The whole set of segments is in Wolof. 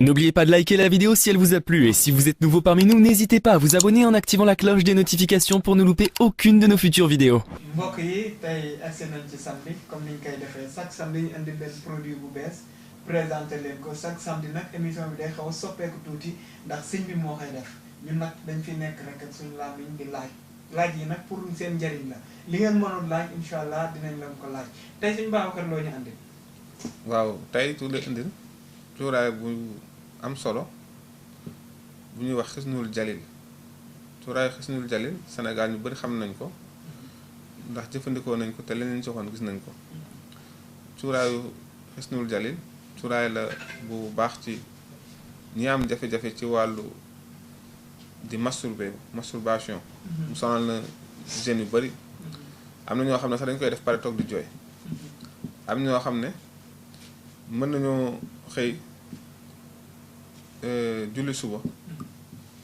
N'oubliez pas de liker la vidéo si elle vous a plu et si vous êtes nouveau parmi nous, n'hésitez pas à vous abonner en activant la cloche des notifications pour ne louper aucune de nos futures vidéos. mbokk yi tey agsi nañ ci samedi comme niñ koy defee chaque samedi ñu indi benn produit bu bees présenté leen ko chaque samedi nag émission bi day xaw a soppeeku tuuti ndax sëñ bi moo koy def ñun nag dañ fi nekk rek ak suñu làmmiñ di laaj yi nag pour seen njëriñ la li ngeen mënoon laaj incha allah dinañ leen ko laaj tey suñu Babacar loo ñu andi. waaw tey tu la indil cuuraay bu am solo bu ñuy wax xisnul jalil cuuraay xisnul jalil Sénégal ñu bari xam nañ ko ndax jëfandikoo nañ ko te leneen ci waxoon gis nañ ko cuuraayu xisnul jalil cuuraay la bu baax ci ñi am jafe-jafe ci wàllu di masturbation mu sonal na jeunes yu bari am na ñoo xam ne sax dañ koy def pare toog di jooy am ñoo xam ne mën nañoo xëy julli suba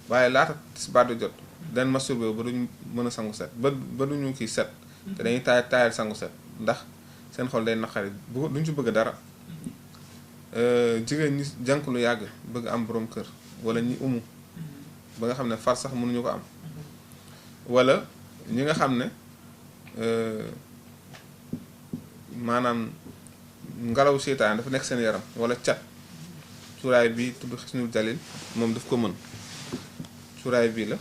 waaye laata tisbaar di jot dañ masturbé ba duñ mën a sangu set ba duñu kii set te dañuy taayal sangu set ndax seen xol day naqari duñ ci bëgg dara jigéen ñi jànk lu yàgg bëgg am borom kër wala ñi umu ba nga xam ne far sax mënuñu ko am wala ñi nga xam ne maanaam ngelaw seytaan dafa nekk seen yaram wala cat cuuraay bi tudd xisnul jalil moom daf ko mën cuuraay bii la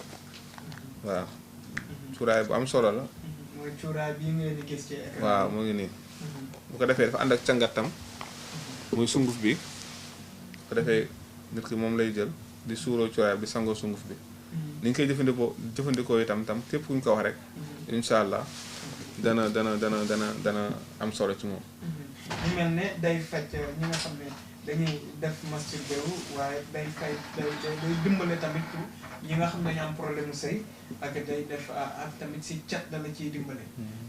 waaw cuuraay bu am solo la. mooy cuuraay bii ngeen di gis ci écran. waaw mu ngi nii bu ko defee dafa ànd ak cangatam muy sunguf bi bu ko defee nit ki moom lay jël di suuroo cuuraay bi sangoo sunguf bi ni ñu koy jëfandikoo itam képp ku ñu ko wax rek incha allah dana am solo ci moom. ñu mel ne day faj ñi nga xam ne dañuy def masturbé wu waaye day dimbale tamit pour ñi nga xam ne dañu am problème mu sëy ak day def ak tamit si cat dala ciy dimbale.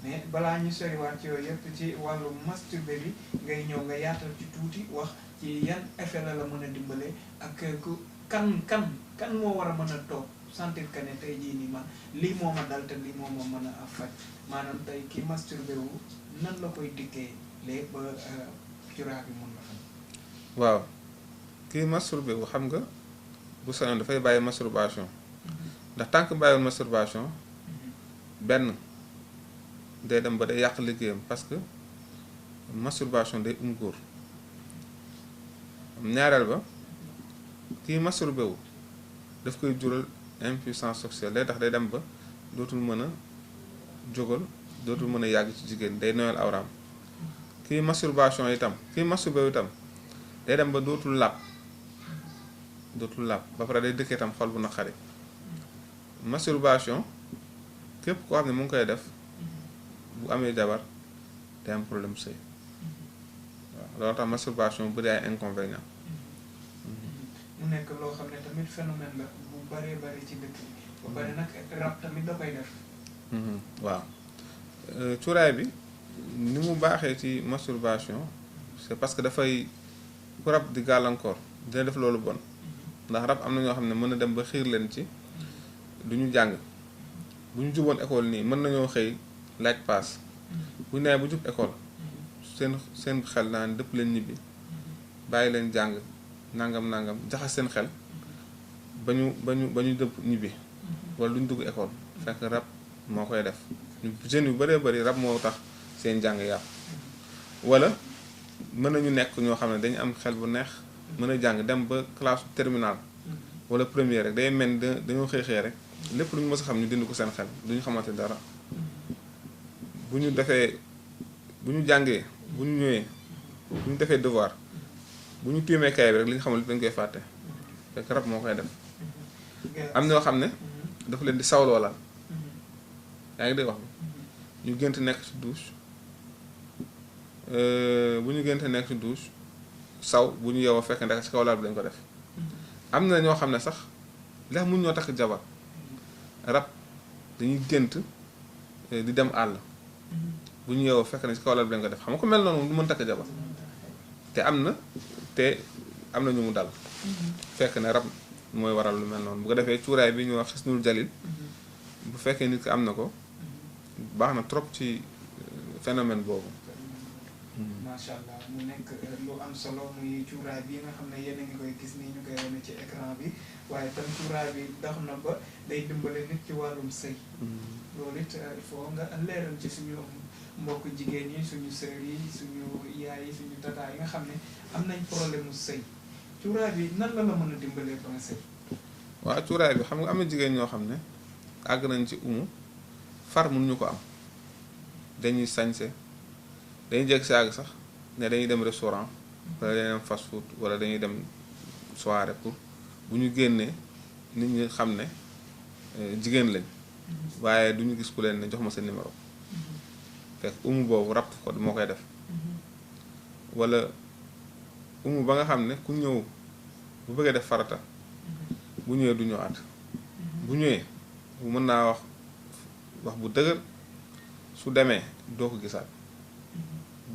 mais balaa ñu soriwaat ci yooyu yëpp ci wàllu masturbé bi ngay ñëw nga yaatal ci tuuti wax ci yan effet la mën a dimbale ak kan moo war a mën a toog sentir que ne tey jii nii man lii moo ma dal te lii moo ma mën a faj maanaam tey ki masturbé wu nan la koy dikkee léegi ba cuuraay bi mun la xam. waaw kii masturbé wu xam nga bu soñoon dafay bàyyi masturbation ndax tant que bàyyiwul masturbation benn day dem ba day yàq liggéeyam parce que masturbation day góor ñaareel ba kii masturbé wu daf koy jural impuissance sexuelle day tax day dem ba dootul mën a jógal dootul mën a yàgg ci jigéen day noyal awraam kii masturbation itam kii masturbé wu itam day dem ba dootul làpp ba pare day dëkkee itam xol bu naqari masturbation képp koo xam ne mu ngi koy def bu amee jabar day am problème sëy waaw loolu tax masturbation bu dee ay inconvénient mu nekk loo xam ne tamit phénomène la bu bëree bëri ci dëkk bi ba pare nag rab tamit da koy def. waaw cuuraay bi ni mu baaxee ci masturbation c'est parce que dafay ku rab di gàllankoor dina def loolu bon ndax rab am na ñoo xam ne mën na dem ba xiir leen ci du ñu jàng bu ñu juboon école nii mën nañoo xëy laaj paas bu ñu nee bu jub école seen xel naan dëpp leen ñibbi bàyyi leen jàng nangam jaxas seen xel ba ñu dëpp ñibbi wala duñ dugg école fekk rab moo koy def jeunes yu bëree bëri rab moo tax seen jàng yàqu wala mën nañu nekk ñoo xam ne dañu am xel bu neex mën a jàng dem ba classe terminale wala première rek day mel dañoo xëy rek lépp lu ñu mës a xam ñu dindi ko seen xel du ñu xamante dara bu ñu jàngee bu ñu ñëwee bu ñu defee devoir bu ñu tiimee kay bi rek li ñu xamul dañ koy fàtte fekk rab moo koy def am na yoo xam ne dafa leen di sawloo la yaa ngi dégg wax bi ñu gént nekk ci douche bu ñu gént nekk ci douche saw bu ñu yeewoo fekk ndek ci kaw laal bi lañ ko def am na ñoo xam ne sax lex mun ñoo takk jabar rab dañuy gént di dem àll bu ñu yeewoo fekk ne ci kaw laal bi lañ ko def xam nga ko mel noonu du mën takk jabar te am na ñu mu dal fekk ne rab mooy waral lu mel noonu bu ko defee cuuraay bi ñu wax xisnul jalil bu fekkee nit ki am na ko baax na trop ci phénomène boobu. macha allah mu nekk lu am solo muy cuuraay bi nga xam ne yéen a ngi koy gis nii ñu koy wane ci écran bi waaye tam cuuraay bi dox na ba day dimbale nit ci wàllum sëy loolu it il faut nga leeral ci suñu mbokk jigéen yi suñu sœur yi suñu yaay yi suñu tata yi nga xam ne am nañ problème mu sëy cuuraay bi nan la mën a dimbalee ba nga sëy. waaw cuuraay bi xam nga am na jigéen ñoo xam ne àgg nañ ci umu far mënuñu ko am dañuy sañse dañuy jekk si àgg sax ne dañuy dem restaurant wala dañuy dem fast food wala dañuy dem soirée pour bu ñu génnee nit ñi xam ne jigéen lañ waaye duñu gis ku leen ne jox ma sa numéro fekk umu boobu rab ko moo koy def wala umu ba nga xam ne ku ñëw bu bëggee def farata bu ñëwee du ñëwaat bu ñëwee mën naa wax bu dëgër su demee doo ko gisaat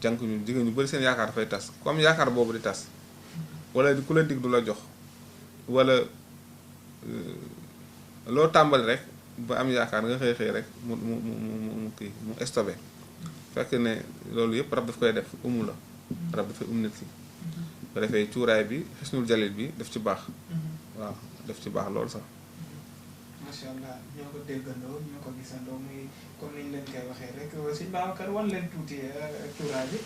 jànk ñu jigéen ñu bari seen yaakaar dafay tas comme yaakaar boobu di tas wala ku la dig du la jox wala loo tàmbali rek ba am yaakaar nga xëy rek mu kii mu stopé fekk ne loolu yëpp rab daf koy def umu la rab dafay nit ki ba defee cuuraay bi xisnul jalil bi daf ci baax waaw daf ci baax loolu sax macha allah ñoo ko déggandoo ñoo ko gisandoo muy comme niñ leen koy waxee rek sëñ Babacar wan leen tuuti cuuraay bi.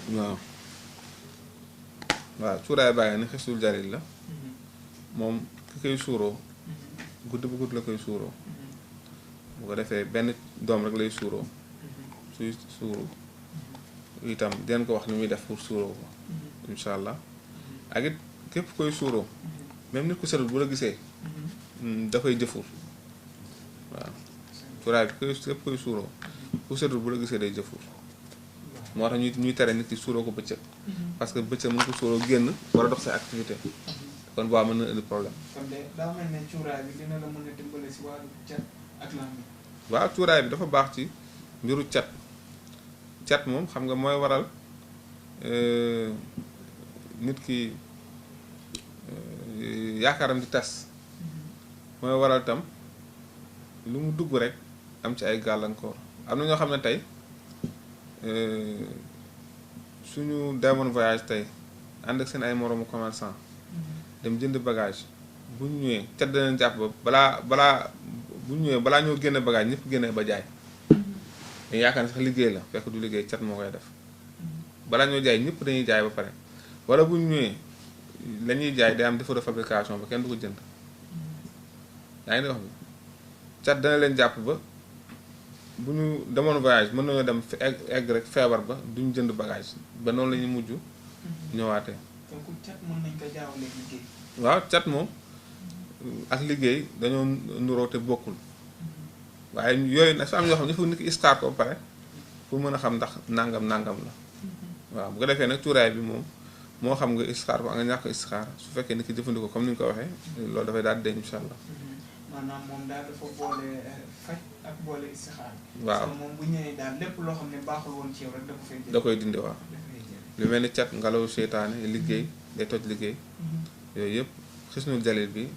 waaw cuuraay baa ngi ne xisnul jalil la moom ki koy suuroo gudd bu gudd la koy suuroo bu ko defee benn doom rek lay suuroo suy suuru itam den ko wax ni muy def pour suuroo ko incha allah ak it képp koy suuroo même nit ku setul bu la gisee dafay jëfur waaw cuuraay bi képp koy suuroo ku setul bu la gisee day jëfur moo tax ñuy tere nit ki suuroo ko bëccëg parce que bëccëg mën ko suuroo génn war a dox say activité kon boo mën na indi problème. kon de daa mel ne cuuraay bi dina la mën a dimbale si wàllu cat ak làmmiñ. waaw cuuraay bi dafa baax ci mbiru cat moom xam nga mooy waral nit ki yaakaaram di tas mooy waral tam lu mu dugg rek am ci ay gàllankoor am na ñoo xam ne tey suñu demoon voyage tey ànd ak seen ay moroomu commerçant dem jënd bagage bu ñu ñëwee cat danañ jàpp ba bu ñu ñëwee balaa ñoo génne bagage ñëpp génne ba jaay dañu yaakaar ne sax liggéey la fekk du liggéey cat moo koy def balaa ñoo jaay ñëpp dañuy jaay ba pare wala bu ñu ñëwee la ñuy jaay day am défaut de fabrication ba kenn du ko jënd yaa ngi wax bi cat dana leen jàpp ba bu ñu demoon voyage mën nañoo dem egg rek feebar ba duñu jënd bagage ba noonu la ñuy mujj ñëwaatee. donc cat mën nañ ko jaawale liggéey. waaw cat moom ak liggéey dañoo nuroo te bokkul waaye yooyu nag su am yoo xam ne dafa nit ki iskaar ko ba pare pour mën a xam ndax nangam la waaw bu ko defee nag cuuraay bi moom moo xam nga iskaar ko ak nga ñàkk iskaar su fekkee nit ki jëfandikoo comme ni nga ko waxee loolu dafay daal di deñ incha allah. maanaam moom daal dafa boole faj ak boole istixaar. waaw moom bu ñëwee daal lépp loo xam ne baaxul woon ci yow rek dafa fay jël. da koy dindi waaw. lu mel ni cat ngelaw seytaane liggéey day toj liggéey yooyu yëpp xisnul jalil bi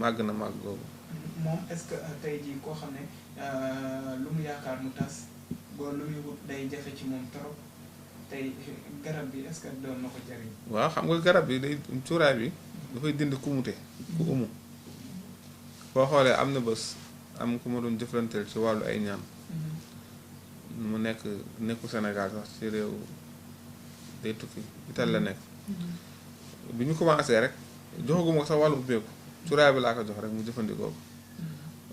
màgg na màgg boobu. moom est-ce que tey jii koo xam ne lu mu yaakaar mu tas boo lu muy wut day jafe ci moom trop tey garab bi est-ce que doon na ko jariñ. waaw xam nga garab bi day cuuraay bi dafay dindi kumute ku umu boo xoolee am na bés am ku ma doon jëflanteel ci wàllu ay ñaan mu nekku Sénégal sax ci réew day tukki Italie la nekk bi ñu commencé rek joxaguma ko sax wàllu ubbeeku cuuraay bi laa ko jox rek mu jëfandikoo ko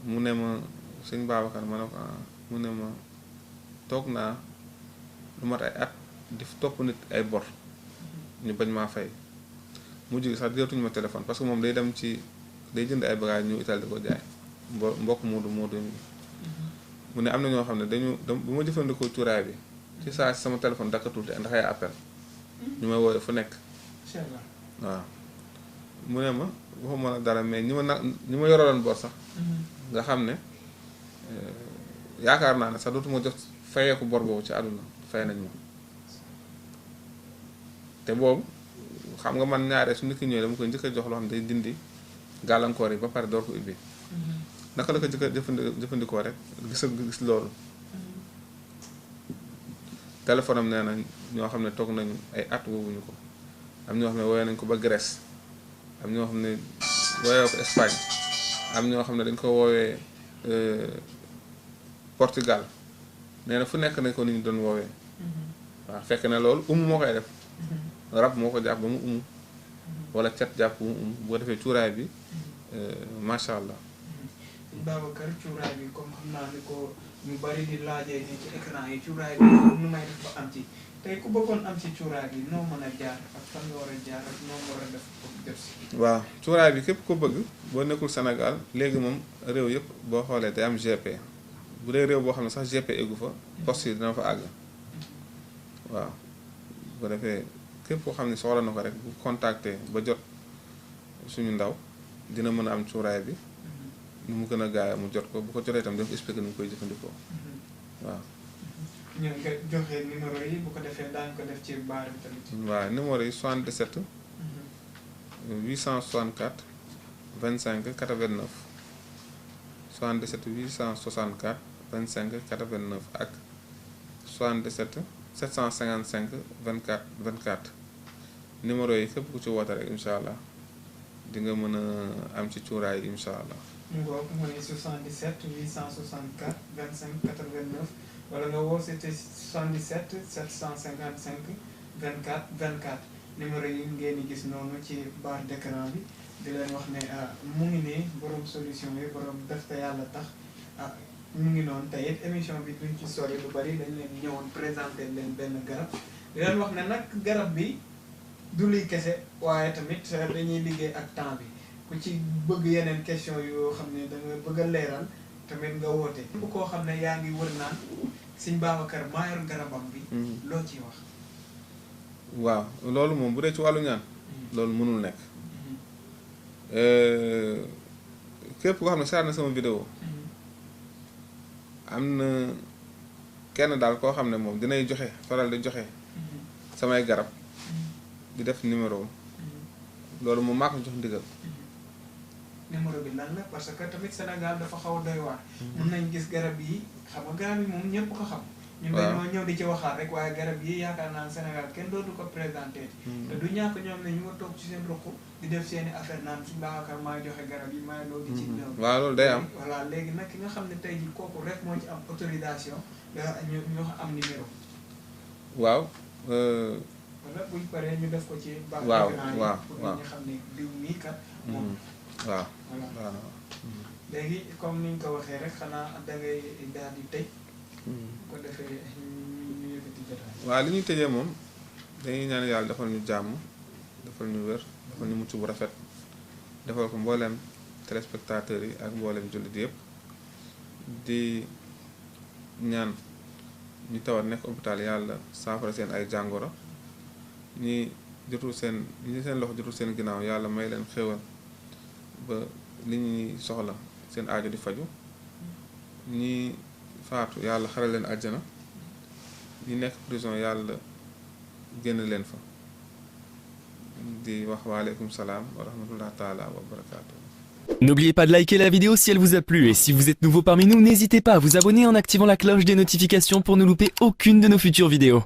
mu ne ma sëñ Babacar ma ne ko mu ne ma toog naa lu mat ay at di topp nit ay bor ñu bañ maa fay mujj gi sax jëlatuñu ma téléphone parce que moom day dem ci day jënd ay bagages ñëw Italie di ko jaay mbokk moodu mu ne am na ñoo xam ne bu ma jëfandikoo cuuraay bi ci saa si sama téléphone dakkatul te ndax ay appel ñu may wooye fu nekk waaw mu ne ma waxuma la dara mais ñi ma yoraloon bor sax nga xam ne yaakaar naa ne sax dootuma jot fayeeku bor boobu ci àdduna fay nañ ma te boobu xam nga man ñaaree su nit ki ñëwee dama koy njëkk a jox loo xam ne day dindi gàllankoor yi ba pare door ko ubbi naka la ko njëkk a jëfandikoo rek gis loolu téléphone am nee na ñoo xam ne toog nañu ay at woowuñu ko am ñoo xam ne woowee nañ ko ba Grèce am ñoo xam ne woowee ko Espagne am ñoo xam ne dañ ko woowee Portugal nee na fu nekk nañ ko ni ñu doon woowee waaw fekk ne loolu moo koy def rab moo ko jàpp ba mu wala cat jàpp ba mu boo defee cuuraay bi macha allah. Babacar cuuraay bi comme xam naa ni ko ñu bari di laajee ni ci écran yi cuuraay bi nu may def ba am ci tey ku bëggoon am ci cuuraay bi noo mën a jaar ak fan nga war a jaar ak noo war a def pour def si. waaw cuuraay bi képp ko bëgg boo nekkul Sénégal léegi moom réew yëpp boo xoolee day am GP bu dee réew boo xam ne sax GP eggu fa poste yi dina fa àgg waaw bu defee képp koo xam ne soxla na ko rek bu contacter ba jot suñu ndaw dina mën a am cuuraay bi nu mu gën a gaawee mu jot ko bu ko jotee itam def expliqué nu mu koy jëfandikoo waaw. ñu nga joxe numéro yi bu ko defee daañu ko def ci baar bi tamit. waaw numéro yi 77. 864 25 89 77 864 25 89 ak 77 755 24 24 numéro yi képp ku ci woote rek incha allah di nga mën a am ci cuuraay yi incha allah. mu ngoog mooy 77 864 25 89 wala nga woo c'était 77 755 24 24 numéro yi ngeen di gis noonu ci barre d'écran bi di leen wax ne mu ngi ne borom solution yi borom def te yàlla tax mu ngi noonu tey it émission bi duñ ci sori lu bari dañ leen ñëwoon présenter leen benn garab di leen wax ne nag garab bi du luy kese waaye tamit dañuy liggéey ak temps bi ku ci bëgg yeneen question yoo xam ne da nga bëgg a leeral tamit nga woote. bu koo xam ne yaa ngi wër naan Sëñ Babacar maa yor garabam bi. loo ciy wax. waaw loolu moom bu dee ci wàllu ñaan. loolu mënul nekk. képp koo xam ne seetaan na sama vidéo am na kenn daal koo xam ne moom dinay joxe faral di joxe samay garab di def numéro loolu moom maa ko jox ndigal. numéro bi lan la parce que tamit Sénégal dafa xaw a doy waar. mun nañ gis garab yi xam nga garab yi moom ñëpp ko xam. ñun dañoo ñëw di ci waxaat rek waaye garab yi yaakaar naa Sénégal kenn dootu ko présenté. te du ñàkk ñoom ne ñu nga toog ci seen ruq di def seeni affaire naan Sëñ Babacar maa joxe garab yi maa loolu di ci ñëw. waaw loolu day am. voilà léegi nag ki nga xam ne tey jii kooku rek moo ci am autorisation ñu am numéro. waaw. wala buñ paree ñu def ko ci. waaw baax waaw pour ñu xam ne diw mii kat. moom waaw voilà léegi comme ni ñu ko waxee rek xanaa dangay daal di tëj. ko defee ñu yëkkati jotaay. waaw li ñuy tëjee moom dañuy ñaan yàlla defal ñu jàmm defal ñu wér defal ñu mucc bu rafet defal ko mbooleem téléspectateurs yi ak mbooleem jullit yëpp di ñaan ñu tawat nekk hôpital yàlla saafara seen ay jàngoro ñi jotul seen ñi seen loxo jotul seen ginnaaw yàlla may leen xéwal ba li ñuy soxla seen aajo di faju ñi faatu yàlla xaral leen àjjana ñi nekk prison yàlla génn leen fa di wax waaleykum salaam wa rahmatullah taala wa barakatuh. N'oubliez pas de liker la vidéo si elle vous a plu et si vous êtes nouveau parmi nous, n'hésitez pas à vous abonner en activant la cloche des notifications pour ne louper aucune de nos futures vidéos.